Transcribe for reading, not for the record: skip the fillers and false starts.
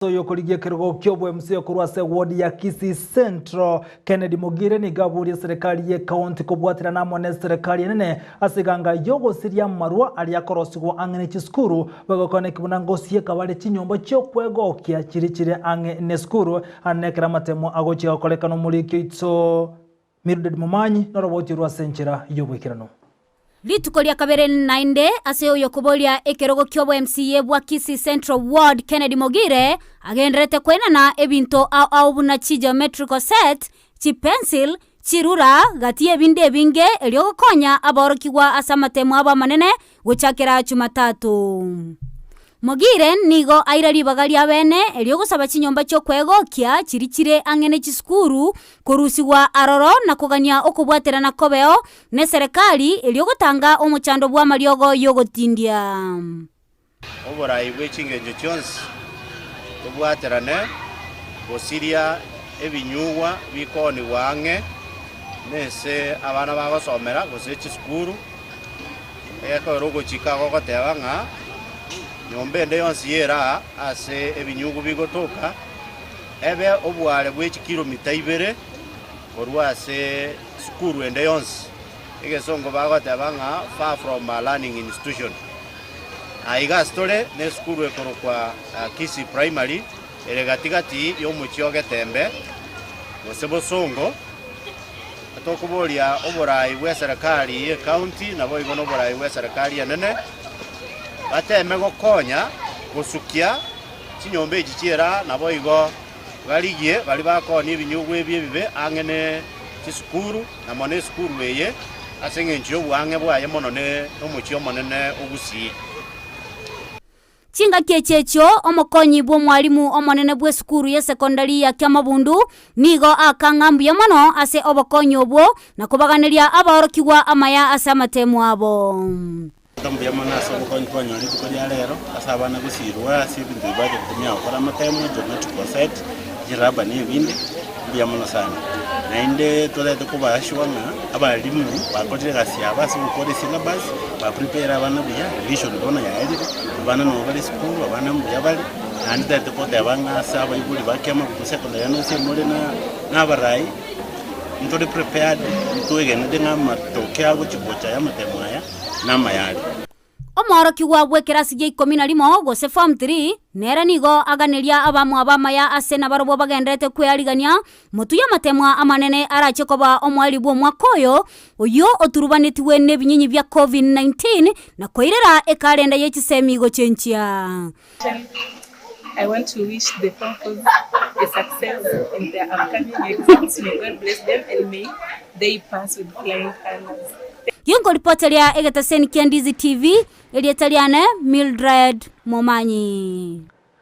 Oyokorigia ekerogo ki'oboMCA korwa ase eward ya Kisii Central, Kennedy Mogire nigo aborie eserekari y'ecounty kobwaterana amo neserekari enene ase eganga y'ogosiria amarwa aria akorosigwa ang'e ne chisukuru bagokwana eki buna ngosieka bare chinyomba chi'okwegokia chiria chire ang'e nesukuru ande nekero amatemo agochia gokorekana omoriki oito Mildred Momanyi noroboti orwo ase enchera y'oboikeranu. Rituko ria kabere naende ase oyokoboria ekerogo ki'obo MCA bwa Kisii Central Ward Kennedy Mogire agendererete koenana ebinto ao ao buna chi geometrical set, chi pencil, chirura, gati y'ebinde ebinge erio gokonya abaorokigwa ase amatemo abo amanene gochakera Jumatatu. Mogire nigo aira ribaga ria bene erio gosaba chinyomba chi'okwegokia chiria chire ang'e ne chisukuru korusigwa aroro na kogania okobwaterana kobeo neserekari erio gotanga omochando bw'amariogo y'ogotindia. Oborai bwe chingencho chionsi tobwaterane gosiria ebinyugwa bikoonigwa ang'e nese abana bagosomera gose chisukuru. Egekorero ogochika gogoteba ng'a nyomba ende yonsi y'eraa ase ebinyugu bigotoka ebe oboare bwe chikilomita ibere korwa ase sukuru ende yonsi. Egesongo bagoteba ng'a far from a learning institution. Aiga ase tore nesukuru ekorokwa Kisii Primary ere gati gati y'omochie o Getembe gose Bosongo. Tokoboria oboraai bw'eserekari y'ecounty naboigo noboraai bw'eserekari enene, bateme gokonya gosukia chinyomba echi chi'eraa, naboigo barigie baria bakoonia ebinyugwa ebi ebibe ang'e ne chisukuru, na mono esukuru eye, ase engencho y'oboang'e bwaye mono ne omochie omonene o Gusii. Chingaki echi echio omokonyi bw'omwalimu omonene bw'esukuru y'esekondari ya Kiamabundu nigo aaka ng'a mbuya mono ase obokonyi obwo na kobaganeria abaorokigwa amaya ase amatemu abo. Mbuya mono ase obokonyi twanyora rituko ria rero ase abana gosirwa ase ebinto ebi bacha gotumia gokora amatemo, geometrical set, chiraba na ebinde, mbuya mono sana. Naende torete koba assure ng'a abalimu bakorire egasi yabo ase gokora esyllabus, ba prepare abana buya, revision bono yaerire, abana nabo bare esukuru, abana mbuya bare, naende torete koteba ng'a ase abaibori ba Kiamabuku secondary yaani ase more na na abarai, ntore prepared, ntwegenete ng'a amatokeo agochi gocha aya amatemo aya, namaya are. Omworokigwa bw'ekerasi gia ikomi na rimo, gose Form Three, nere nigo aganeria abamwabo amaya ase nabarobwo bagendererete kwearigania motwe y'amatemwa amanene arache koba omoerio bw'omwaka oyo, oyio oturubanetigwe nebinyinyi bia Covid-19 na koirera ekarenda ye chisemi gochenchia. I want to wish the form fours a success in their upcoming exams. May God bless them and may they pass with flying colors. Ginkoripoteria egetaseni kia Ndizi TV, erieta riane Mildred Momanyi.